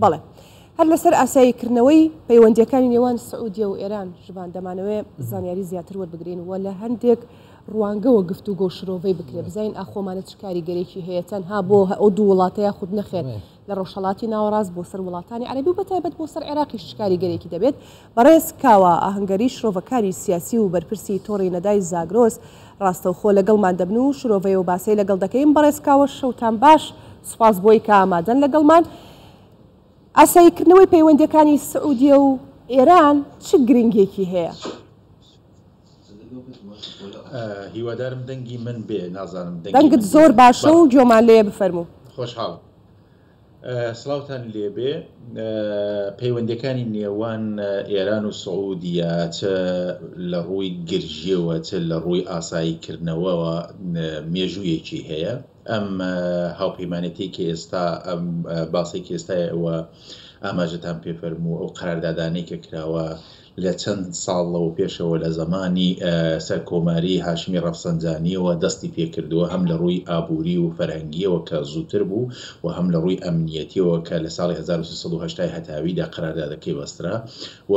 بەڵێ. هەر لەسەر ئاساییکردنەوەی پەیوەندییەکانی نێوان سعودیە و ئێران ژبان دەمانەوێ زانیاری زیاتر وەربگرین و لە هەندێک ڕوانگەوە گفتوگۆ و شرۆڤەی بکرێ بزانین ئاخۆمانە چ کاریگەرێکی هەیە تەنها بۆ ئەو دوو وڵاتە یاخود نەخێر لە ڕۆژهەڵاتی ناوەڕاست بۆ سەر وڵاتانی عەرەبی و بەتایبەت بۆ سەر عێراقیش چ کاریگەرێکی دەبێت. بەڕێز کاوە ئاهەنگەری شرۆڤەکاری سیاسی و بەرپرسی تۆڕی نەدای زاگرۆس ڕاستەوخۆ لەگەڵمان دەبن و شرۆڤەی و باسەی لەگەڵ دەکەین. بەڕێز کاوە شەوتان باش، سوپاس بۆی کە ئامادەن لەگەڵمان. ئاساییکردنەوەی پەیوەندییەکانی سعودیە و ئێران چ گرنگیەکی هەیە؟ هیوادارم دەنگی من بێ نازانم دەنگی دەنگت من زۆر بێ باشە بەڵێ و گوێمان لێیە بفەرموو. خۆشحاڵم. سڵاوتان لێبێ. پەیوەندیەکانی نێوان ئێران و سعودیە چ لە ڕووی گرژیەوە چ لە ڕووی ئاسایی کردنەوەوە مێژوویەکی هەیە. ئەم هاوپەیمانێتیەی کە ئێستا ئەم باسەی کە ئێستا ئێوە ئاماژەتان پێ فەرموو ئەو قەراردادانەی کە کراوە لە چەند ساڵ لەوە پێشەوە لە زەمانی سەرکۆماری هاشمی ڕەفسەنجانییەوە دەستی پێ کردووە، هەم لە ڕووی ئابووری و فەرهەنگییەوە کە زووتر بوو و هەم لە ڕووی ئەمنییەتییەوە کە لە ساڵی 1380 ی هەتاویدا قەراردادەکەی بەسترا و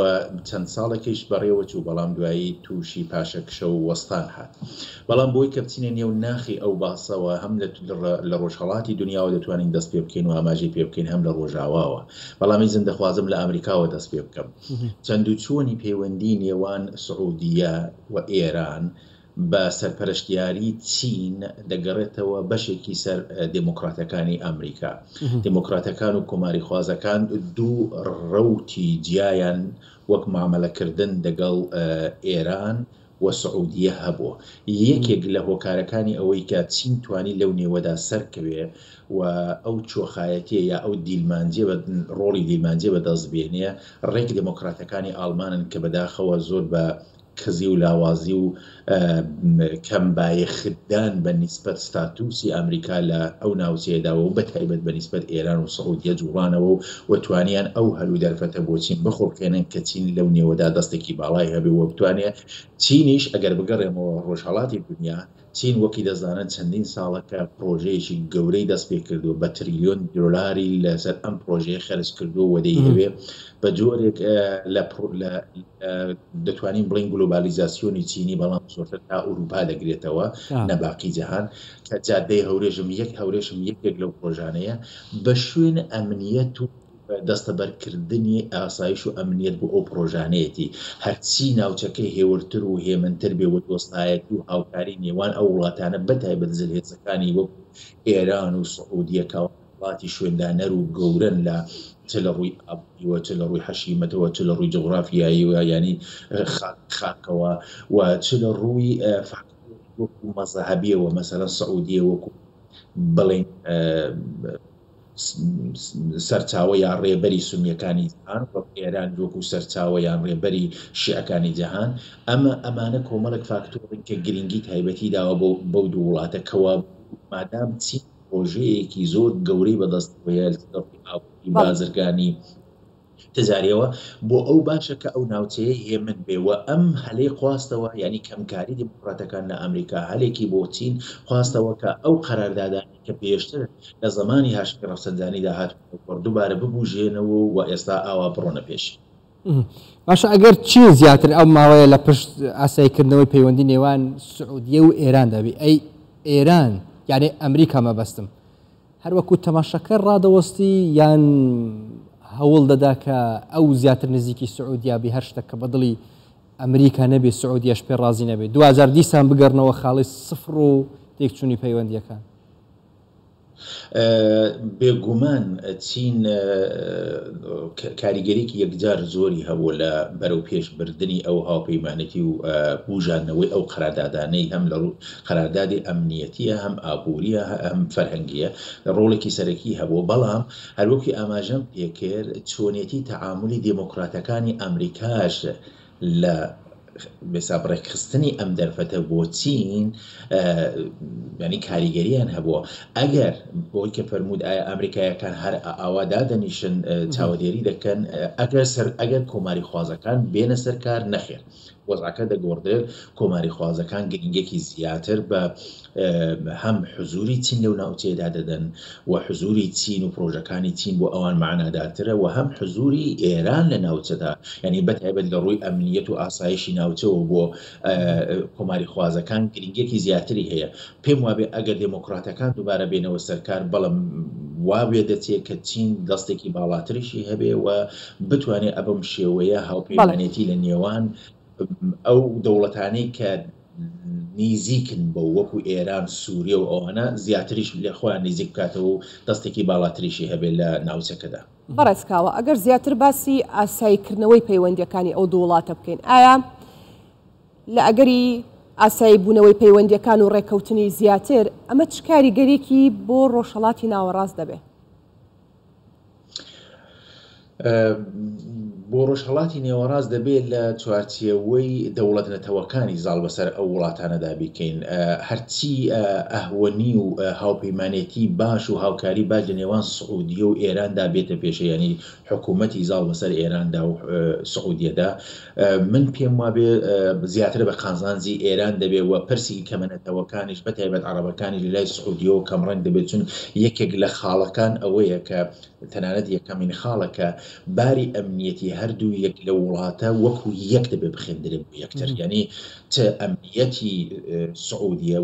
چەند ساڵێکیش بەڕێوە چوو، بەڵام دوایی تووشی پاشەکشە و وەستان هات. بەڵام بۆی کە بچینە نێو ناخی ئەو باسەوە هەم لە ڕۆژهەڵاتی دونیاوە دەتوانین دەست پێ بکەین و ئاماژەی پێ بکەین هەم لە ڕۆژاواوە، بەڵام ئیزن دەخوازم لە ئامریکاوە دەست پێ بکەم. چەند و چۆنی پەیوەندی نێوان سعودیە و ئێران بە سەرپەرشتیاری چین دەگەڕێتەوە بەشێکی سەر دێموکڕاتەکانی ئامریکا. دێموکڕاتەکان و کۆماریخوازەکان دوو ڕەوتی جیایان وەک مامەلەکردن دەگەڵ ئێران و سعودیە هەبوو. یەکێک لە هۆکارەکانی ئەوەی کە چین توانی لەو نێوەدا سەرکەوێ و ئەو چۆخایەتیە یا ئەو دیلمانجیە بە ڕۆڵی دیلمانجیە بە دەست بێنێ ڕێک دێمۆکڕاتەکانی ئاڵمانن کە بەداخەوە زۆر بە کزی و لاوازی و کەم بایەخدان بە نیسبەت ستاتوسی ئامریکا لە ئەو ناوچەیەدا و بە تایبەت بە نیسبەت ئێران و سعودیە جوڵانەوە و توانیان ئەو هەل و دەرفەتە بۆ چین بخوڵقێنن کە چین لەو نێوەدا دەستێکی باڵای هەبێ و بتوانێ چینیش ئەگەر بگەڕێمەوە ڕۆژهەڵاتی دونیا چین وەکی دەزانن چەندین ساڵە کە پڕۆژەیەکی گەورەی دەست پێ کردووە بە تریلیۆن دۆلاری لەسەر ئەم پڕۆژەیە خەرج کردووە و دەیهەوێ بە جۆرێک لە دەتوانین بڵێین گلۆبالیزاسیۆنی چینی بەڵام زۆرتر تا ئورووپا دەگرێتەوە نە باقی جەهان کە جادەی هەورێشم یەک هەورێشم یەکێک لەو پڕۆژانەیە بە شوێن ئەمنیەت و دەستەبەرکردنی ئاسایش و ئەمنیەت بۆ ئەو پڕۆژانەیەتی. هەرچی ناوچەکە هێورتر و هێمنتر بێ و دۆستایەتی و هاوکاری نێوان ئەو وڵاتانە بەتایبەت زلهێزەکانی وەکو ئێران و سعودیە کە وڵاتی شوێندانەر و گەورەن لە چ لە ڕووی ئابووریەوە چ لە ڕووی حەشیمەتەوە چ لە ڕووی جوغرافیاییەوە یانی خاکەوە و چ لە ڕووی فاکتۆری وەکو مەزهەبیەوە مەسەلەن سعودیە وەکو بڵێین سەرچاوە یا ڕێبەری سونیەکانی جیهان وەک ئێران وەکو سەرچاوە یان ڕێبەری شیعەکانی جیهان ئەمە ئەمانە کۆمەڵێک فاکتۆرن کە گرنگی تایبەتی داوە بۆ بەو دوو وڵاتە کەوا مادام چین پرۆژەیەکی زۆر گەورەی بەدەستەوەیە لە ڕووی ئابووری بازرگانی تجاریەوە بۆ ئەو باشە کە ئەو ناوچەیە هێمن بێ و ئەم هەلەی خواستەوە یانی کەمکاری دیموکراتەکان لە ئەمریکا هەلێکی بۆ چین خواستەوە کە ئەو قەراردادانەی کە پێشتر لە زەمانی هاشمی ڕەفسەنجانیدا هاتبوونە گۆڕ دووبارە ببوژێنەوە و ئێستا ئاوا بڕۆنە پێشی. باشە ئەگەر چین زیاتر ئەو ماوەیە لە پشت ئاساییکردنەوەی پەیوەندی نێوان سعودیە و ئێراندا بی ئەی ئێران یانێ ئەمریکا مەبەستم هەر وەکو تەماشاکەر ڕادەوەستی یان هەوڵ دەدا کە ئەو زیاتر نزیکی سعودیا بی هەر شتەک کە بە دڵی ئەمریکا نەبێ سعودیەش پێ ڕازی نەبێ دواجار دیسان بگەڕنەوە خاڵی سفر و تێکچوونی پەیوەندیەکان؟ بێگومان چین کاریگەریی یەکجار زۆری هەبوو لە بەرەوپێش بردنی ئەو هاوپەیمانێتی و بوژاندنەوەی ئەو قەراردادانەی هەم لە ڕوو قەراردادی ئەمنیەتییە هەم ئابوورییە هەم فەرهەنگییە ڕۆڵێکی سەرەکی هەبوو بەڵام هەروەکی ئاماژەم پێکرد چۆنێتی تەعامولی دێمۆکڕاتەکانی ئەمریکاش لە. بێساب ڕێکخستنی ئەم دەرفەتە بۆ چین ینی کاریگەریان هەبووە. ئەگەر بۆی کە فەرموود ئایا ئەمریکایەکان هەر ئاوا دادەنیشن چاوەدێری دەکەن، ئەگەر سەر ئەگەر کۆماری خوازەکان بێنە سەر کار نەخێر وەزعەکە دەگۆڕدرێت، کۆماری خوازەکان گرنگێکی زیاتر بە هەم حزوری چین لەو ناوچەیەدا دەدەن و حزوری چین و پرۆژەکانی چین بۆ ئەوان مەعنادارترە و هەم حزوری ئێران لە ناوچەدا یانی بە تایبەت لە ڕووی ئەمنیەت و ئاسایشی ناوچەوە بۆ کۆماری خوازەکان گرنگیەکی زیاتری هەیە. پێم وابێ ئەگەر دێمۆکڕاتەکان دووبارە بێنەوە سەر کار بەڵام وا وێدەچێ کە چین دەستێکی باڵاتریشی هەبێ و بتوانێ ئەبەم شێوەیە هاوپەیمانێتی لە نێوان ئەو دەوڵەتانەی کە نیزیکن بەو وەکو ئێران، سوریە و ئەوانە زیاتریش لە خۆیان نیزیک بکاتەوە و دەستێکی باڵاتریشی هەبێ لە ناوچەکەدا. بەڕێز کاوە، ئەگەر زیاتر باسی ئاساییکردنەوەی پەیوەندییەکانی ئەو دوو وڵاتە بکەین، ئایا لە ئەگەری ئاسایی بوونەوەی پەیوەندییەکان و ڕێککەوتنی زیاتر، ئەمە چ کاریگەرییەکی بۆ ڕۆژهەڵاتی ناوەڕاست دەبێ؟ بۆ ڕۆژهەڵاتی نێوەڕاست دەبێت لە چوارچێوەی دەوڵەت نەتەوەکانی زاڵ بەسەر ئەو وڵاتانەدا بیکەین. هەرچی ئەهوەنی و هاوپەیمانێتی باش و هاوکاری باش لە نێوان سعودیە و ئێراندا بێتە پێشێ، یانی حکوومەتی زاڵ بەسەر ئێراندا و سعودیەدا، من پێم وابێ زیاتر بە قازانجی ئێران دەبێ و پرسی کەمە نەتەوەکانیش بە تایبەت عەڕەبەکانیش لە لای سعودیەوە کەمڕەنگ دەبێت، چون یەکێک لە خاڵەکان ئەوەیە کە تەنانەت یەکەمین خاڵە کە باری ئەمنیەتی هەردوو یەک لە وڵاتە وەکو یەک دەبێ بخێندرێ بۆ یەکتر، یانی چ ئەمنیەتی سعودیە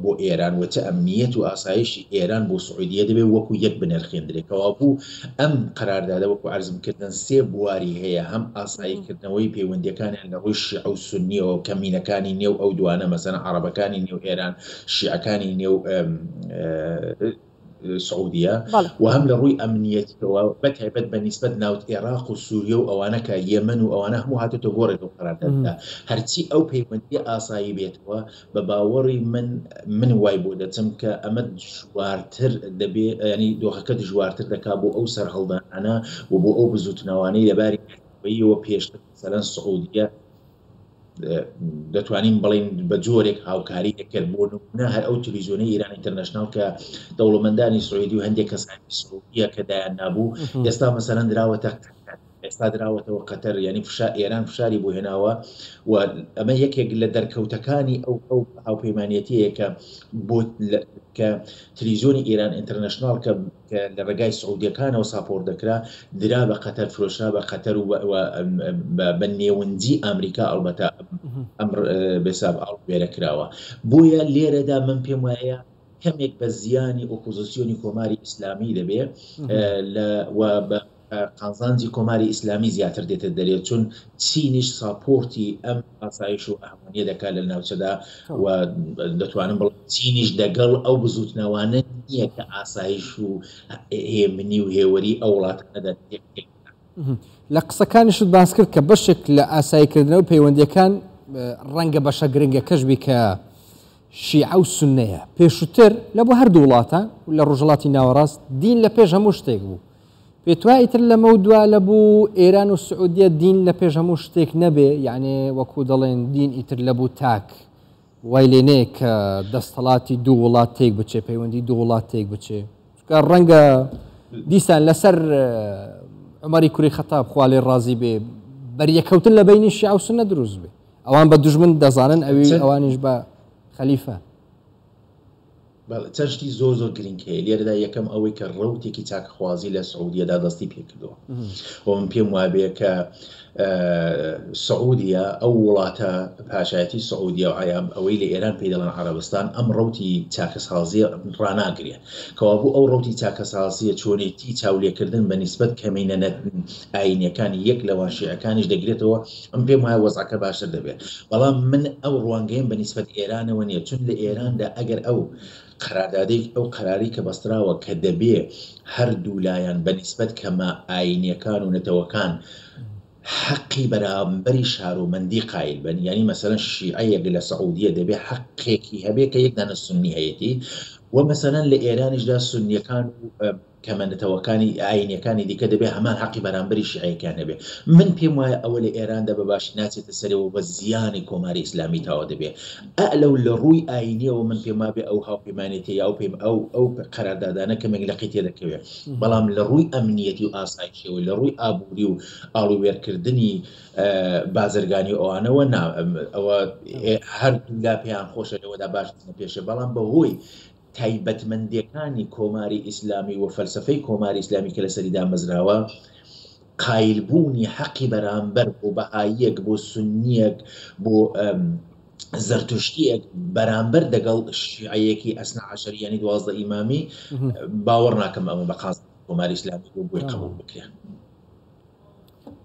بۆ ئێران و چ ئەمنیەت و ئاسایشی ئێران بۆ سعودیە دەبێ وەکو یەک بنرخێندرێ. کەوابوو ئەم قەراردادە وەکو عەرزم کردن سێ بواری هەیە، هەم ئاسایی کردنەوەی پەیوەندیەکانیان لە ڕووی شیعە و سوننیەوە، کەمینەکانی نێو ئەو دوانە مەسەلەن عەڕەبەکانی نێو ئێران، شیعەکانی نێو سعودیە و هەم لە ڕووی ئەمنیەتیەوە بە تایبەت بە نیسبەت ناوت ئێراق و سوریە و ئەوانە کە یەمەن و ئەوانە هەموو هاتۆتە گۆڕێ لەو قەرارداددا. هەرچی ئەو پەیوەندیە ئاسایی بێتەوە بە باوەڕی من من وای بۆ دەچم کە ئەمە دژوارتر دەبێ، یانی دۆخەکە دژوارتر دەکا بۆ ئەو سەرهەڵدانانە و بۆ ئەو بزووتنەوانەی لە باری نەتەوەییەوە پێشتر مەسەلەن سعودیە دەتوانین بڵێین بە جۆرێک هاوکاری دەکرد، بۆ نمونە هەر ئەو تلویزیۆنەی ئیران ئینتەرناشناڵ کە دەوڵەمەندانی سعودی و هەندێک کەسانی سعودیە کە دایان نابوو ئێستا مەسەلەن دراوەتە قەتەر، ئێستا دراوەتەوە قەتەر، یعنی فشار ئێران فشاری بۆ هێناوە و ئەمە یەکێک لە دەرکەوتەکانی ئەو ئەو هاوپەیمانەتیەیە کە بۆ کە تلویزیۆنی ئێران ئینتەرناشناڵ کە کە لە ڕێگای سعودیەکانەوە support دەکرا، درا بە قەتەر، فرۆشرا بە قەتەر و بە نێونجی ئامریکا ئەڵبەتە ئەم بێساب ئاڵوگوێرە کراوە. بۆیە لێرەدا من پێم وایە کەمێک بە زیانی ئۆپۆزیسیۆنی کۆماری ئیسلامی دەبێ لە و بە قازانجی کۆماری ئیسلامی زیاتر دێتە دەرێ، چون چینیش support ی ئەم ئاسایش و ئەهمەنیە دەکات لە ناوچەدا و دەتوانم بڵێم چینیش دەگەڵ ئەو بزووتنەوانە نییە کە ئاسایش و هێمنی و هێوەری ئەو وڵاتانە تێک لە قسەکانیشت باس کرد کە بەشێک لە ئاساییکردنەوەی پەیوەندییەکان ڕەنگە بەشە گرنگەکەش بی کە شیعە و سوننەیە. پێشووتر لە بۆ هەردوو وڵاتە و لە ڕۆژهەڵاتی ناوەڕاست دین لە پێش هەموو شتێک بوو. پێتوایە ئیتر لەمەودوا لە بوو ئێران و سعودیە دین لە پێش هەموو شتێک نەبێ یانێ وەکو دەڵێن دین ئیتر لە بوو تاک وای لێ نەیە کە دەستەڵاتی دوو وڵات تێک بچێ پەیوەندی دوو وڵات تێک بچێ چونکە ڕەنگە دیسان لەسەر عومەری کوری خەتاب خوا لێ ڕازی بێ بەریەکەوتن لە بینی شیعە و سوننە دروست بێ ئەوان بە دوژمن دەزانن ئەوی ئەوانیش بە خەلیفە. بەڵێ چەند شتی زۆر زۆر گرنگ هەیە لێرەدا، یەکەم ئەوەی کە ڕەوتێکی چاکخوازی لە سعودیەدا دەستی پێکردووە و من پێم وابێ کە سعودیە ئەو وڵاتە پاشایەتی سعودیە و عیام ئەوەی لە ئێران پێی دەڵێن عەرەبستان ئەم ڕەوتی چاکەسازیە ڕاناگرێ، کەوابوو ئەو ڕەوتی چاکەسازیە چۆنێتی چاولێکردن بە نیسبەت کەمینە ئایینیەکانی یەک لەوان شیعەکانیش دەگرێتەوە. من پێم وایە وەزعەکە باشتر دەبێت، بەڵام من ئەو ڕوانگەیەم بە نیسبەت ئێرانەوە نییە، چون لە ئێراندا ئەگەر ئەو قەراردادەی ئەو قەراری کە بەستراوە کە دەبێ هەر دوو لایەن بە نیسبەت کەمە ئایینیەکان و نەتەوەکان حەقی بەرامبەری شارۆمەندی قایل بن، یانی مەسەلەن شیعەیەک لە سعودیە دەبێ حەقێکی هەبێ کە یەک دانە سوننی هەیەتی. و مەسەلەن لە ئێرانیشدا سوننیەکان و کەمە نەتەوەکانی ئاینیەکانی دیکە دەبێ هەمان حەقی بەرامبەری شیعەکان هەبێ. من پێم وایە ئەوە لە ئێراندا بە باشی ناچێتە سەرێ و بە زیانی کۆماری ئیسلامی تاوە دەبێ. ئەلەو لە ڕووی ئاینیەوە من پێم وابێ ئەو هاوپەیمانێتیە یا ئەو پەیم ئەو ئەو قەراردادانە کەمێک لەقی تێدەکەوێ. بەڵام لە ڕووی ئەمنیەتی و ئاسایشیەوە، لە ڕووی ئابووری و ئاڵووێرکردنی بازرگانی و ئەوانەوە نا، ئەوە هەردوولا پێیان خۆشە لەوەدا باش بچنە پێشێ، بەڵام بەهۆی تایبەتمەندیەکانی کۆماری ئیسلامی و فەلسەفەی کۆماری ئیسلامی کە لەسەری دامەزراوە، قایلبوونی حەقی بەرامبەر بۆ بەهاییەک، بۆ سوننیەک، بۆ زەرتوشتیەک بەرامبەر دەگەڵ شیعەیەکی ئەسنا عەشەری یانی 12 ئیمامی، باوەڕ ناکەم ئەمە بە قازانجی کۆماری ئیسلامی بۆ بۆی قبوڵ بکرێ.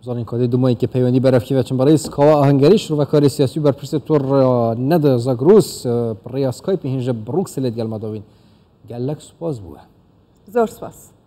زانین کۆدی دومای که پەیوەندی بەرەفکی بەچم بەڕیز کاوە ئاهەنگەری شرۆڤەکاری سیاسی و بەرپرسی تۆڕ نەدە زاگرۆس ڕێیا سکایپی هێنژە بڕوکسلێت گەلمەداوین گەلەک سوپاس بووە. زۆر سوپاس.